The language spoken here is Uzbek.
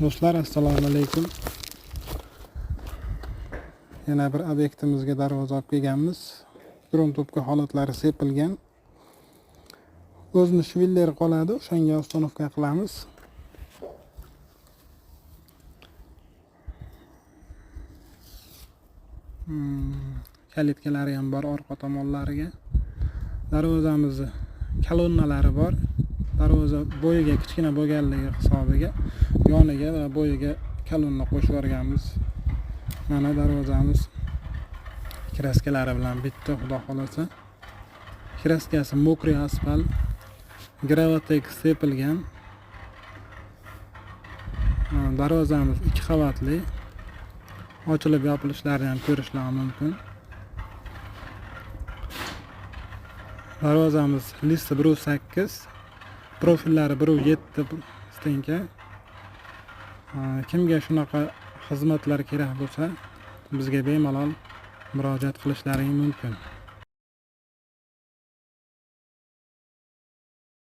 Do'stlar, assalomu alaykum. Yana bir obyektimizga darvoza olib kelganmiz. Gruntopka holatlari sepilgan. O'zini shvilleri qoladi, o'shanga установка qilamiz. Kalitkalari ham bor orqa tomonlariga. Darvozamizni kolonnalari bor. Darvoza bo'yiga kichkina bo'lganligi hisobiga yoniga va bo'yiga kolonna qo'shib yuborganmiz. Mana darvozamiz kraskalari bilan bitta, xudo xolasa. Kraskasi мокрый asfalt, Gravatex sepilgan. Darvozamiz 2 qavatli. Ochilib yopilishlarini ham ko'rishlar mumkin. Darvozamiz listi 1.8, profillari 1.7 stenka. Kimga shunaqa xizmatlar kerak bo'lsa, bizga bemalol murojaat qilishlaring mumkin.